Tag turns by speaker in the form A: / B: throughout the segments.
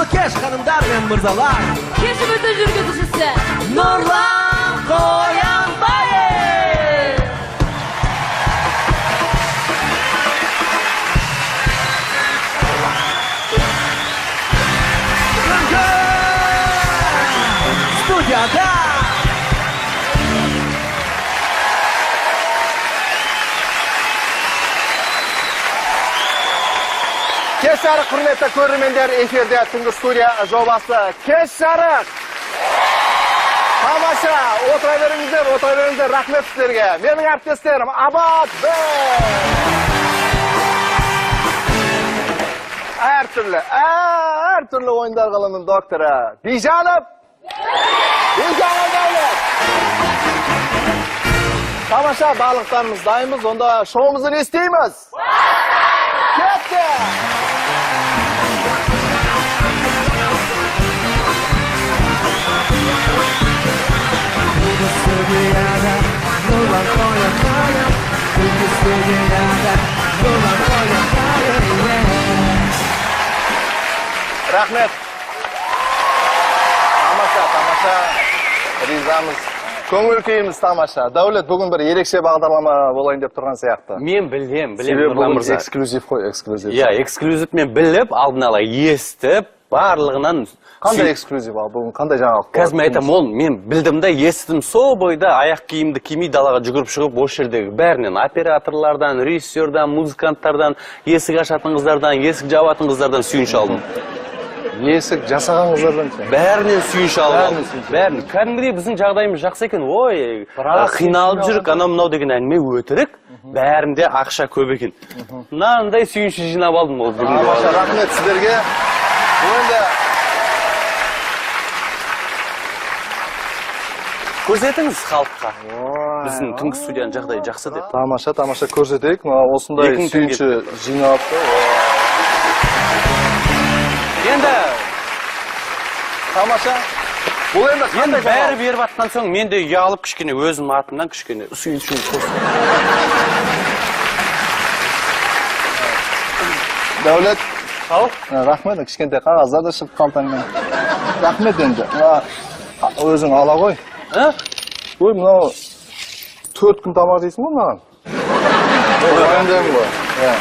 A: Қайырлы кеш, ханымдар мен мырзалар.
B: Кешіміздің жүргізушісі
A: Нұрлан Қоянбаев. Түнгі студияда.
C: Кеш жарық, құрметті көрермендер, эфирде «Түнгі студия» жобасы. Кеш жарық! Тамаша, отыра беріңіздер, отыра беріңіздер, рахмет сіздерге. Менің әріптестерім Абат Б. Әртүрлі ойындар ғылымының докторы Бижанов. Бижанов Дәулет. Тамаша, барлықтарымыз дайынбыз, онда шоуымызды не істейміз? Кетті!
A: Студияда Нұрлан Қоянбаев. Түнгі студияда Нұрлан Қоянбаев.
C: Рахмет. Тамаша, тамаша. Ризамыз. Көңіл күйіміз тамаша. Дәулет, бүгін бір ерекше бағдарлама болайын деп тұрған сияқты.
D: Мен білем, білем,
C: Себебі
D: Нұрлан
C: бүгін
D: мырза.
C: эксклюзив қой, эксклюзив.
D: Иә, эксклюзив, мен біліп, алдын ала естіп, барлығынан.
C: Қандай эксклюзив ал? Бүгін қандай жаңалық?
D: Қазір мен айтамын, ол мен білдім да, естідім, сол бойда аяқ киімді кимей далаға жүгіріп шығып, осы жердегі бәрінен, операторлардан, режиссердан, музыканттардан, есік ашатын қыздардан, есік жабатын қыздардан сүйінші алдым.
C: Есік жасаған қыздардан сен.
D: Бәрінен сүйінші алып
C: Бәрінен
D: алдым.
C: Сүйінші.
D: Бәрін. Кәдімгідей біздің жағдайымыз жақсы екен. Ой,
C: Бірақ
D: қиналып
C: сүйінші
D: жүрік, анау мынау деген әңгіме өтірік. Бәрінде ақша көп екен. Мынандай сүйінші жинап алдым ол бүгінгі.
C: Тамаша, рахмет сіздерге. Бұл енді
D: Көрсетіңіз халыққа. Біздің түнгі студияның жағдайы жақсы деп.
C: Тамаша, тамаша, көрсетейік. Мына осындай
D: 2000 теңге.
C: сүйінші жиналыпты.
D: Енді
C: Тамаша. Бұл енді
D: енді
C: қандай
D: бәрі
C: жаңалық?
D: Беріп жатқан соң, мен де ұялып, кішкене өзім атымнан кішкене сүйінші қостым.
C: Дәулет,
D: Ау.
C: Рахмет, кішкентай қағаздар да шығып қалтаңнан. Рахмет енді. Мына өзің ала ғой.
D: А?
C: Ой, мынау 4 күн тамақ жейсің ғой мынаған. Уайымдаймын ғой. Иә.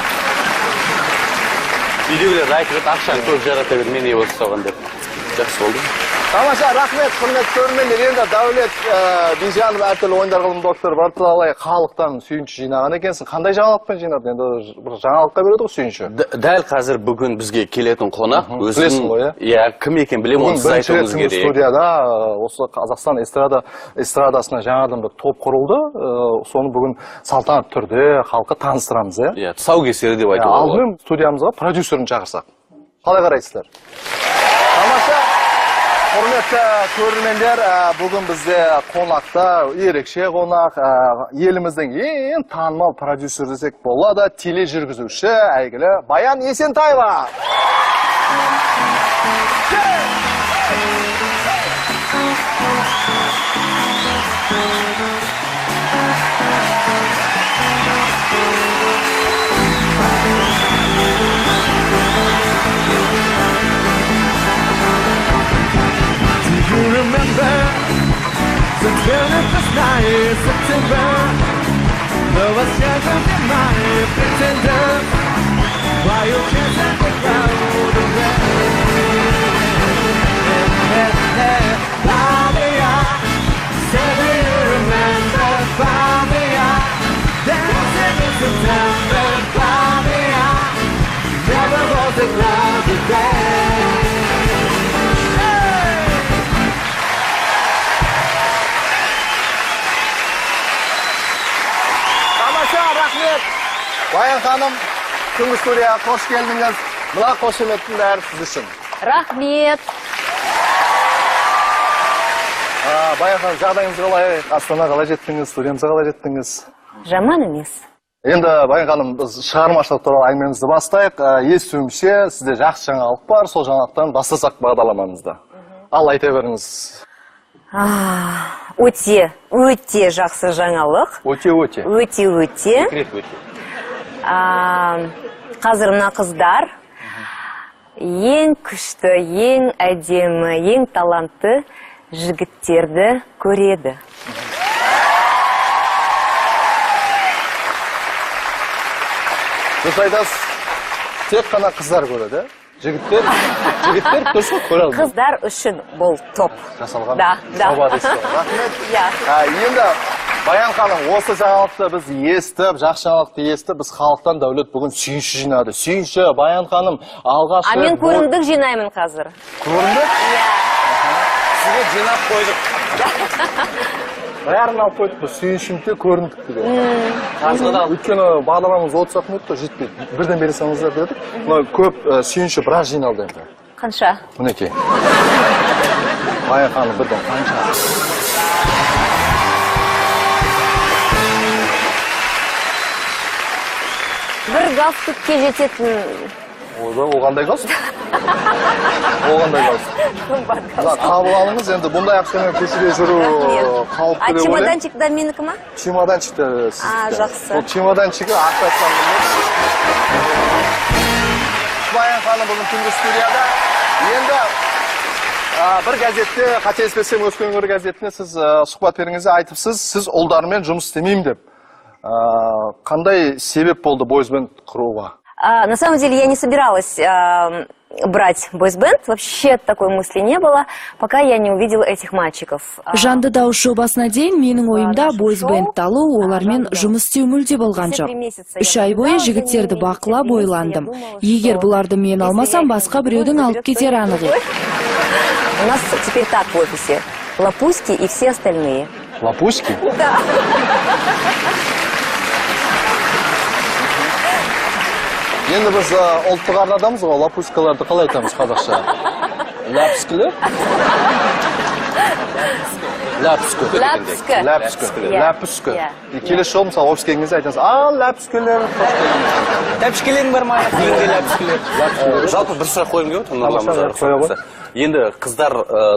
D: Үйдегілер айтып еді, ақшаны көп жарата бер, мен не осы соған деп. Жақсы болды.
C: Тамаша, рахмет, құрметті көрермендер. Енді Дәулет Бижанов, әртүрлі ойындар ғылым докторы, бірталай халықтан сүйінші жинаған екенсің. Қандай жаңалықпен жинадың? Енді бір жаңалыққа береді ғой сүйінші.
D: Дәл қазір бүгін бізге келетін қонақ
C: Білесің ғой, иә?
D: Иә, кім екенін білемін,
C: Бүгін
D: оны сіз
C: бірінші рет
D: айтуыңыз
C: түнгі
D: керек.
C: студияда осы Қазақстан эстрадасына жаңадан бір топ құрылды. Соны бүгін салтанатты түрде халыққа таныстырамыз, иә?
D: Иә, тұсаукесері деп айтуға болады.
C: Алдымен студиямызға продюсерін шақырсақ. Қалай қарайсыздар? Тамаша. Құрметті көрермендер, бүгін бізде қонақта ерекше қонақ, еліміздің ең танымал продюсер десек болады, тележүргізуші, әйгілі Баян Есентаева.
A: Do you remember the 21st night, September? There was heaven in my pretender. Why you can't let the crowd away? Flavia, say do you remember Flavia? Dancing in September, Flavia. Never was a cloudy day. Hey!
C: Тамаша, рахмет. Баян ханым, түнгі студияға қош келдіңіз. Мына қошеметтің бәрі сіз үшін.
B: Рахмет.
C: Баян ханым, жағдайыңыз қалай? Астана қалай жеттіңіз? Студиямызға қалай жеттіңіз?
E: Жаман емес.
C: Енді, Баян ханым, біз шығармашылық туралы әңгімемізді бастайық. Естуімше, сізде жақсы жаңалық бар. Сол жаңалықтан бастасақ бағдарламамызды. Ал, айта беріңіз.
E: Өте, өте жақсы жаңалық.
C: Өте, өте.
E: Өте, өте.
D: Рет өте.
E: Қазір мына қыздар Ең күшті, ең әдемі, ең талантты жігіттерді көреді.
C: Дұрыс айтасыз, тек қана қыздар көреді, иә? Жігіттер дұрыс қой, көре алмайды.
E: Қыздар үшін бұл топ.
C: Жасалған
E: Да.
C: жоба дейсіз ғой. Рахмет.
E: Иә.
C: Енді, Баян ханым, осы жаңалықты біз естіп, жақсы жаңалықты естіп, біз халықтан Дәулет бүгін сүйінші жинады. Сүйінші, Баян ханым, алғаш
E: А мен
C: рет бой-
E: көрімдік жинаймын қазір.
C: Көрімдік?
E: Иә.
D: Сізге жинап қойдық.
C: Бәрін алып қойдық біз, сүйіншіні де, көрімдікті де.
D: Қазығы да алдық.
C: Өйткені бағдарламамыз 30-ақ минут қой, жетпейді. Бірден бере салыңыздар дедік. Мына көп сүйінші біраз жиналды енді.
E: Қанша?
C: Мінекей. Баян ханым, бірден қанша?
E: Бір галстукке жететін.
C: Ойбай, ол қандай галстук? Ол қандай галстук?
E: Қымбат.
C: Мына қабыл алыңыз, енді бұндай ақшамен көшеде жүру
E: Рахмет.
C: қауіпті
E: А
C: деп ойлаймын.
E: чемоданчик да менікі ма?
C: Чемоданчик те сіздікі.
E: А, жақсы.
C: Бұл чемоданчигі ақшасынан қымбат. Баян ханым бүгін түнгі студияда. Енді бір газетте, қателеспесем, Өскен өңір газетіне сіз сұхбат бергенде айтыпсыз, сіз ұлдармен жұмыс істемеймін деп. Қандай себеп болды бойзбенд құруға?
E: На самом деле я не собиралась брать бойсбенд, вообще такой мысли не было, пока я не увидела этих мальчиков.
F: Жанды дауыс жобасына дейін менің ойымда бойзбенд алу, олармен жұмыс істеу мүлде болған жоқ. 3 ай бойы жігіттерді бақылап, ойландым. Егер бұларды мен алмасам, басқа біреудің алып кетері анық еді.
E: У нас теперь так в офисе: лапуськи и все остальные.
C: Лапуськи?
E: Да.
C: Енді біз ұлттық арнадамыз ғой, лапуськаларды қалай айтамыз қазақша? Ләпіскілер? Ләпіскі.
E: Ләпіскі.
C: Ләпіскі.
E: Иә.
C: Ләпіскі.
E: Иә.
C: И келесі жолы, мысалы, офиске келген кезде айтасыз: «А, ләпіскілер, қош келдіңіз».
D: Тәпішкелерің бар ма? Дегенде ләпіскілер. Жалпы бір сұрақ қойғым келіп отыр, Нұрлан
C: Тамаша,
D: мырза,
C: қоя ғой.
D: рұқсат болса. Енді қыздар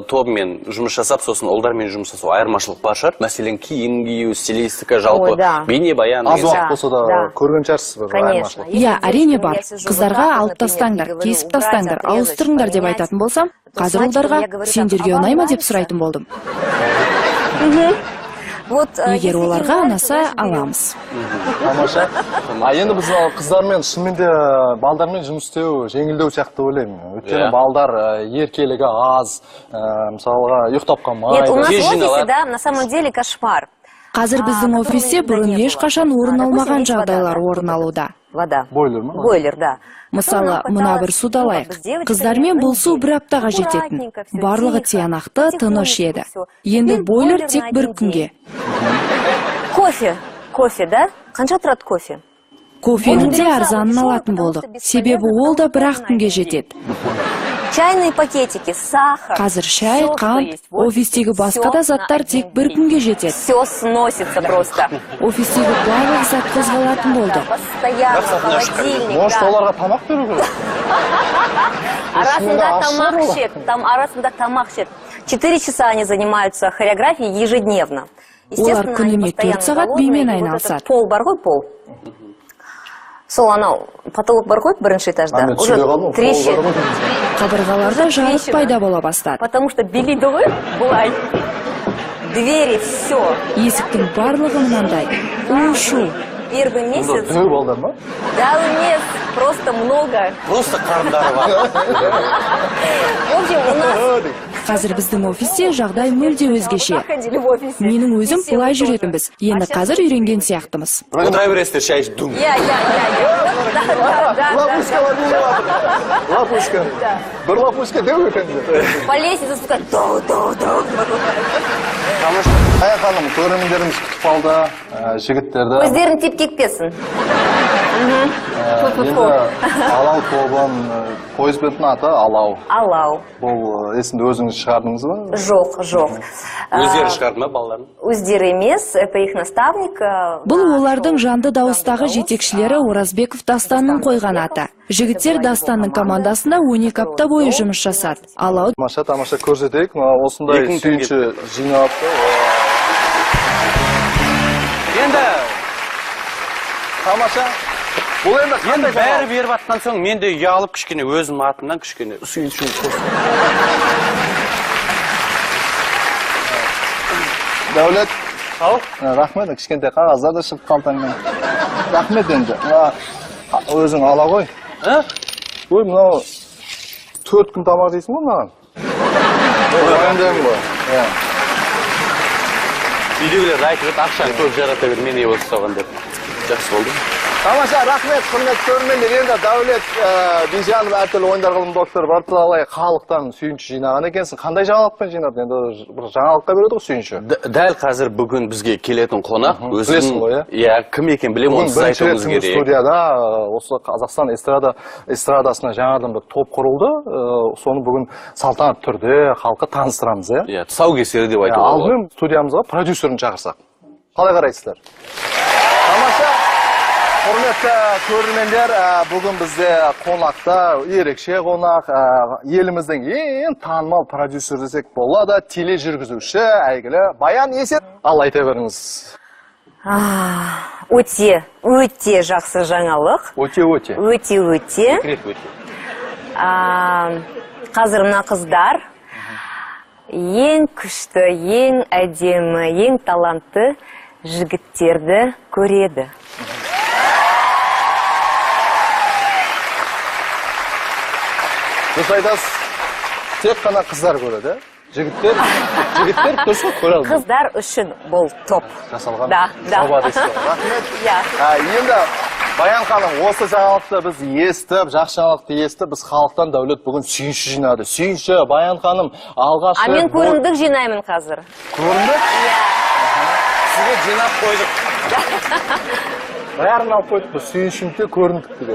D: тобымен жұмыс жасап, сосын ұлдармен жұмыс жасау айырмашылық бар шығар. Мәселен, киім кию, стилистика, жалпы
E: Ой, да.
D: бейнебаян
C: Аз
D: деген
C: уақыт болса да
E: Да.
C: көрген шығарсыз бір
E: Конечно.
C: айырмашылық.
F: Иә, әрине бар. Қыздарға «алып тастаңдар, кесіп тастаңдар, ауыстырыңдар» деп айтатын болсам, қазір ұлдарға «сендерге ұнай ма» деп сұрайтын болдым.
E: Вот,
F: Егер оларға ұнаса, аламыз.
C: Тамаша. А енді біз мынау қыздармен, шынымен де балдармен жұмыс істеу жеңілдеу сияқты деп ойлаймын. Өйткені балдар еркелігі аз, мысалға, ұйықтап қалмайды.
E: Нет, у нас
D: Тез
E: в офисе,
D: жиналады.
E: да, на самом деле кошмар.
F: Қазір біздің офисте бұрын ешқашан орын алмаған жағдайлар орын алуда.
E: Вода.
C: Бойлер ма?
E: Бойлер, да.
F: Мысалы, мына бір суды алайық. Қыздармен бұл су бір аптаға жететін. Барлығы тиянақты, тыныш еді. Енді бойлер тек бір күнге.
E: Кофе. Кофе, да? Қанша тұрады кофе?
F: Кофенің де арзанын алатын болдық. Себебі ол да бір ақ күнге жетеді.
E: Чайные пакетики, сахар.
F: Қазір шай,
E: Всё, что
F: қант,
E: есть в офисе,
F: офистегі басқа
E: всё
F: да
E: на
F: заттар
E: один
F: тек бір
E: день.
F: күнге жетеді.
E: Все сносится просто.
F: Офистегі барлық зат қозғалатын болды.
E: Постоянно, холодильник,
C: Может,
E: да.
C: оларға тамақ беру керек?
E: Арасында
C: Ащы
E: тамақ
C: болады.
E: ішеді, там арасында тамақ ішеді. 4 часа они занимаются хореографией ежедневно.
F: Олар
E: Естественно, они
F: күніне
E: постоянно
F: 4 сағат
E: голодные,
F: бимен
E: и вот этот
F: айналысады.
E: Пол бар ғой, пол. Сол анау потолок бар ғой бірінші этажда.
C: А, мен
E: Уже
C: түсінбей қалдым. Пол
E: трещит.
C: бар ғой.
F: Қабырғаларда жарық пайда бола бастады.
E: Потому что билейді ғой былай. Двери, все.
F: Есіктің барлығы мынандай. У шу.
E: Первый месяц.
C: Дәу балдар ма?
E: Да, емес, просто много.
D: Просто қарындары бар.
E: В общем, у нас
F: Қазір біздің офисте жағдай мүлде өзгеше.
E: Ходили в офисе.
F: Менің өзім былай жүретінбіз. Енді қазір үйренген сияқтымыз.
D: Отыра бересіздер, шай ішіп, дум.
E: Я, я, я, я. Вот, да, да, да, да.
C: Лапушкалар билеп жатыр. Лапушка. Бір лапушка деу екен деп.
E: По лестнице спускать. Ду, ду, ду.
C: Баян ханым, көрермендеріміз күтіп алды, жігіттерді.
E: Өздерін тиіп кетпесін.
C: Енді Алау тобын, пойызбендің аты Алау.
E: Алау.
C: Бұл есімді өзіңіз шығардыңыз ба?
E: Жоқ, жоқ.
D: Өздері шығарды ма балаларын?
E: Өздері емес, это их наставник.
F: Бұл олардың жанды дауыстағы жетекшілері Оразбеков Дастанның қойған аты. Жігіттер Дастанның командасында 12 апта бойы жұмыс жасады. Алау
C: Тамаша, тамаша, көрсетейік. Мына осындай
D: 2000 теңге.
C: сүйінші жиналыпты.
D: Енді
C: Тамаша. Бұл енді қандай
D: Енді бәрі
C: жаңалық?
D: беріп жатқан соң, мен де ұялып, кішкене өзім атымнан кішкене сүйінші қостым.
C: Дәулет,
D: Ау.
C: Рахмет, кішкентай қағаздар да шығып қалтаңнан. Рахмет енді. Мына өзің ала ғой.
D: А?
C: Ой, мынау 4 күн тамақ жейсің ғой маған. Уайымдаймын ғой. Иә.
D: Үйдегілер айтып еді, ақшаны көп жарата бер, мен не болса соған деп. Жақсы болды.
C: Тамаша, рахмет, құрметті көрермендер. Енді Дәулет Бижанов, әртүрлі ойындар ғылым докторы бар талай халықтан сүйінші жинаған екенсің. Қандай жаңалықпен жинадың? Енді бір жаңалыққа береді ғой сүйінші.
D: Дәл қазір бүгін бізге келетін қонақ өзінің
C: Білесің ғой, иә?
D: Иә, кім екенін білемін, оны
C: Бүгін
D: сіз
C: бірінші рет
D: айтуыңыз
C: түнгі
D: керек.
C: студияда осы Қазақстан эстрадасына жаңадан бір топ құрылды. Соны бүгін салтанатты түрде халыққа таныстырамыз, иә?
D: Иә, тұсаукесері деп айтуға болады.
C: Алдымен студиямызға продюсерін шақырсақ. Қалай қарайсыздар? Тамаша. Құрметті көрермендер, бүгін бізде қонақта ерекше қонақ, еліміздің ең танымал продюсері десек болады, тележүргізуші, әйгілі Баян Есет. Ал айта беріңіз.
E: Өте, өте жақсы жаңалық.
C: Өте, өте.
E: Өте, өте.
D: Рет өте.
E: Қазір мына қыздар ең күшті, ең әдемі, ең талантты жігіттерді көреді.
C: Дұрыс айтасыз, тек қана қыздар көреді, ә? Жігіттер, жігіттер дұрыс қой, көре алмайды.
E: Қыздар үшін бұл топ.
C: Жасалған
E: Да, да.
C: жоба дейсіз ғой. Рахмет.
E: Иә.
C: Енді Баян ханым, осы жаңалықты біз естіп, жақсы жаңалықты естіп, біз халықтан Дәулет бүгін сүйінші жинады. Сүйінші, Баян ханым, алғаш
E: А мен
C: рет бой-
E: көрімдік жинаймын қазір.
C: Көрімдік?
E: Иә.
D: Сізге жинап қойдық.
C: Бәрін алып қойдық біз, сүйіншіні де, көрімдікті де.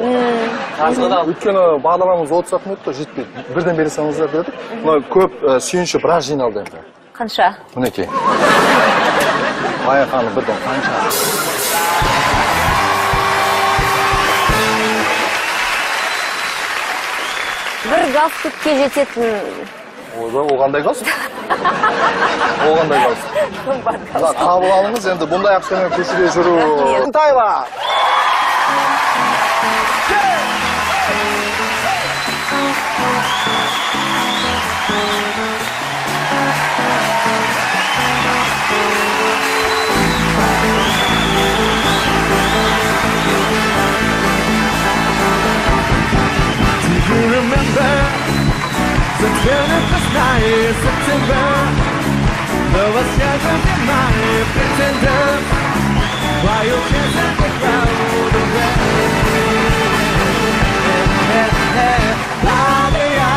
D: Қазығы да алдық.
C: Өйткені бағдарламамыз 30-ақ минут қой, жетпейді. Бірден бере салыңыздар дедік. Мына көп сүйінші біраз жиналды енді.
E: Қанша?
C: Мінекей. Баян ханым бірден қанша?
E: Бір галстукке жететін.
C: Ойбай, ол қандай галстук? Ол қандай галстук?
E: Қымбат
C: Мына
E: галстук.
C: қабыл алыңыз енді, бұндай ақшамен көшеде жүру.
E: Рахмет.
C: Тайла!
A: Do you remember the 21st night, September? There was heaven in my pretender. Why you can't let the crowd away? Fabia,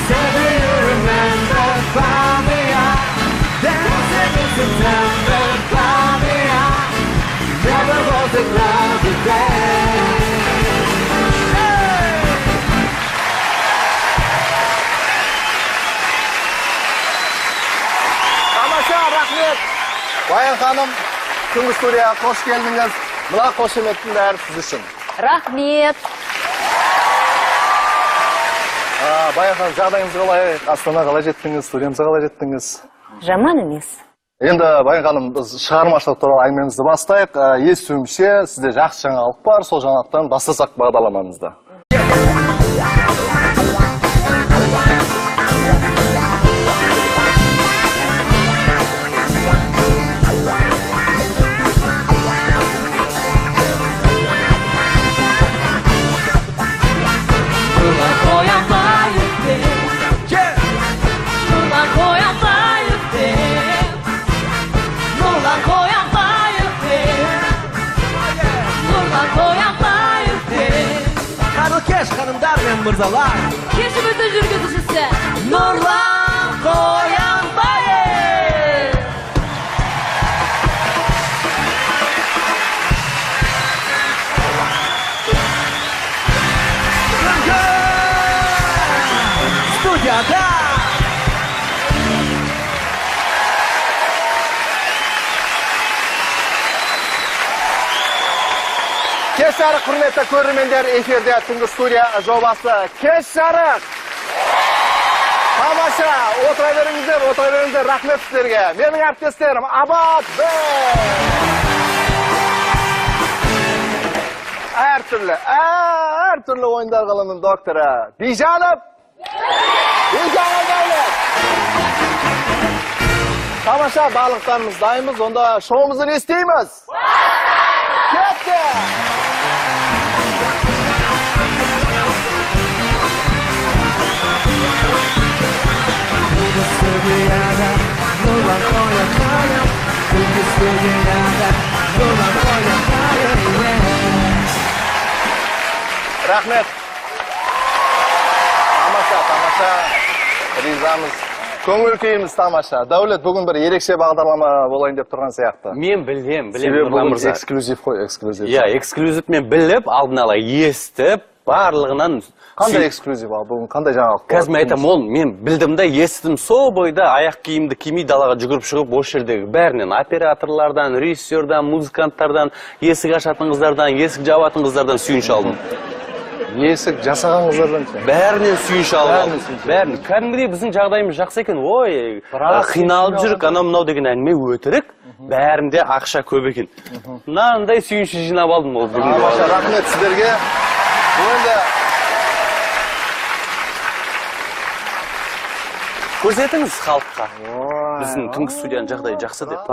A: say do you remember Fabia? Dancing in September, Fabia. Never was it love again. Hey!
C: Тамаша, рахмет. Баян ханым, түнгі студияға қош келдіңіз. Мына қошеметтің бәрі сіз үшін.
B: Рахмет.
C: Баян ханым, жағдайыңыз қалай? Астана қалай жеттіңіз? Студиямызға қалай жеттіңіз?
E: Жаман емес.
C: Енді Баян ханым, біз шығармашылық туралы әңгімемізді бастайық. Естуімше, сізде жақсы жаңалық бар. Сол жаңалықтан бастасақ бағдарламамызды.
B: Нұрлан Қоянбаев деп. Нұрлан Қоянбаев деп. Нұрлан Қоянбаев деп. Нұрлан Қоянбаев деп.
A: Қайырлы кеш, ханымдар мен мырзалар.
B: Кешіміздің жүргізушісі Нұрлан Қоянбаев.
A: Түнгі студияда
C: Кеш жарық, құрметті көрермендер, эфирде түнгі студия жобасы Кеш жарық. Тамаша, отыра беріңіздер, отыра беріңіздер, рахмет сіздерге. Менің әріптестерім Абат Бек. Әртүрлі, әртүрлі ойындар ғылымының докторы Бижанов Бижанов Дәулет. Тамаша, барлықтарымыз дайынбыз, онда шоуымызды не істейміз? Кеттік!
A: Студияда Нұрлан Қоянбаев, түнгі студияда Нұрлан Қоянбаев.
C: Рахмет. Тамаша, тамаша. Ризамыз. Көңіл күйіміз тамаша. Дәулет, бүгін бір ерекше бағдарлама болайын деп тұрған сияқты.
D: Мен білем, білем,
C: Себебі
D: Нұрлан
C: бүгін
D: мырза.
C: эксклюзив қой, эксклюзив.
D: Иә, эксклюзив. Мен біліп, алдын ала естіп, барлығынан.
C: Қандай эксклюзив ал? Бүгін қандай жаңалық?
D: Қазір мен айтамын, ол мен білдім да, естідім. Сол бойда аяқ киімді кимей далаға жүгіріп шығып, осы жердегі бәрінен: операторлардан, режиссердан, музыканттардан, есік ашатын қыздардан, есік жабатын қыздардан сүйінші алдым.
C: Есік жасаған қыздардан ше?
D: Бәрінен сүйінші алып
C: Бәрінен
D: алдым.
C: Сүйінші.
D: Бәрін кәдімгідей, біздің жағдайымыз жақсы екен, ой,
C: Бірақ
D: қиналып
C: сүйінші
D: жүрік, анау мынау деген әңгіме өтірік, бәрінде ақша көп екен. Мынандай сүйінші жинап алдым ол бүгінгі.
C: Тамаша, рахмет сіздерге. Бұл енді
D: Көрсетіңіз халыққа, біздің түнгі студияның жағдайы жақсы деп.